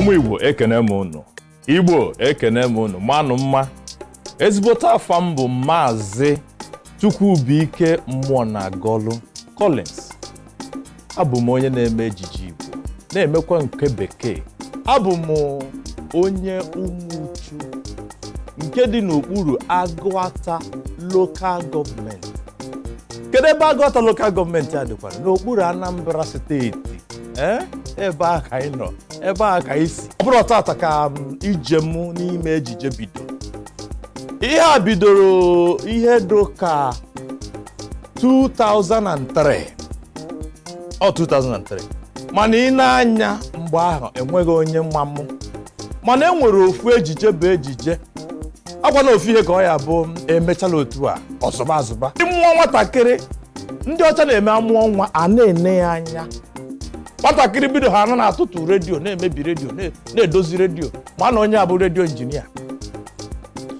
Ụmụ Igbo, ekene m unu. Igbo, ekene m unu. Manụ mma. Ezigbote afa m bụ Maazị Chukwubuike Mmụọnagọlụ Collins. Abụ m onye na-eme ejije Igbo, na-emekwa nke Bekee. Abụ m onye Ụmụchu nke dị n'okpuru Agụata Local Government. Kedu ebe Agụata Local Government a dịkwara? N'okpuru Anambra Steeti. Ee, ebe a ka anyị nọ, ebe a ka anyị si. Ọ bụrụ tata ka m ije m n'ime ejije bido. Ihe a bidoro ihe dị ka 2003, ọ 2003. Mana ị na-anya mgbe ahụ, enweghị onye mma mụ, mana e nwere ofu ejije bụ ejije akwa na ofu ihe ka ọ ya bụ emechala otu a ọzụba azụba. Ịmụọ nwatakịrị, ndị ọcha na-eme amụọ nwa, a na-ene ya anya. Nwatakịrị bido ha anọ na-atụtụ redio, na-emebi redio, na-edozi redio, ma na onye a bụ redio engineer.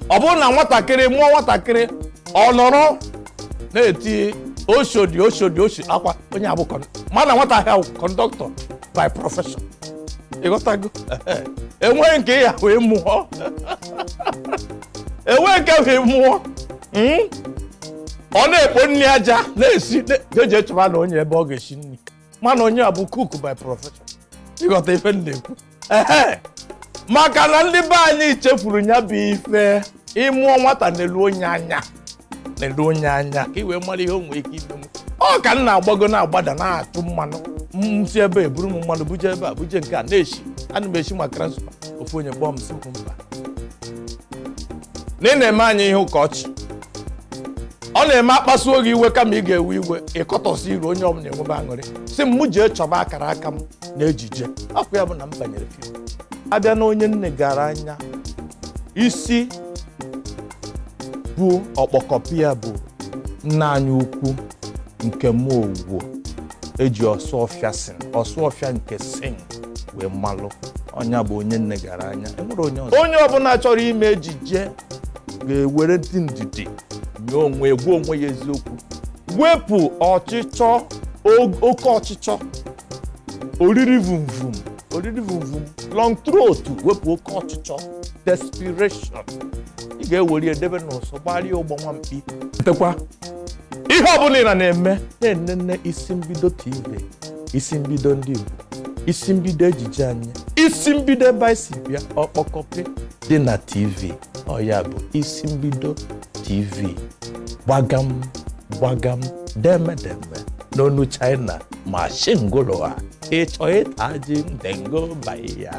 Ọ bụrụ na nwatakịrị mụọ nwatakịrị, ọ nọrọ na-eti Oshodi, Oshodi, Oshi akwa, onye abụ mana nwata ahịa conductor by profession. Ịghọtago? Enweghị nke ya wee mụọ, enweghị nke wee mụọ. Ọ na-ekpo nri aja na-esi, eji echọba na onye ebe ọ ga-esi nri, mana onye a bụ cook by profession. Ịghọta ife m na-ekwu? Ehe, maka na ndị be anyị chefuru ya bụ ife. Ịmụọ nwata, na-elu onye anya, na-elu onye anya ka ị wee mara ihe o nwere ike imenwu. Ọ ka m na-agbago, na-agbada, na-atụ mmanụ m si ebe a eburu m mmanụ buje ebe a, buje nke a na-eshi. Ana m eshi maka transfer. Ofu onye kpọọ m, sị m mba, na ị na-eme anyị ihe ụka ọchị. Ọ na-eme akpasuo gị iwe, kama ị ga-ewe iwe ịkọtọsi iru onye ọbụla enwebe aṅụrị. Si m mụ jee chọba akara aka m na ejije. Afọ ya bụ na m banyere film. Abịa na onye nne gara anya isi bụ ọkpọkọpị ya bụ nna anyị ukwu nke mụ ogwo eji ọsụọfịa sin ọsụọfịa nke sin wee malụ. Ọnya bụ onye nne gara anya. Enwere onye ọzọ. Onye ọbụla chọrọ ime ejije ga-ewere dị ndidi nye onwe, gwa onwe ya eziokwu, wepụ ọchịchọ, oke ọchịchọ, oriri vumvum, oriri vumvum, long throat. Wepụ oke ọchịchọ, desperation. Ị ga-ewere ya edebe n'ụsọ, gbarịa ụgbọ nwamkpi. Tekwa ihe ọbụla ị na-eme, na-enene Isi Mbido TV, isi mbido ndị Igbo, isi mbido ejije anyị, isi mbido ebe anyị si bịa. Ọkpọkọpị dị na TV, ọ ya bụ Isi Mbido TV. Gbagam gbagam, demedeme n'onu China ma shingolo a ịchọ ịta ji ndengo baya.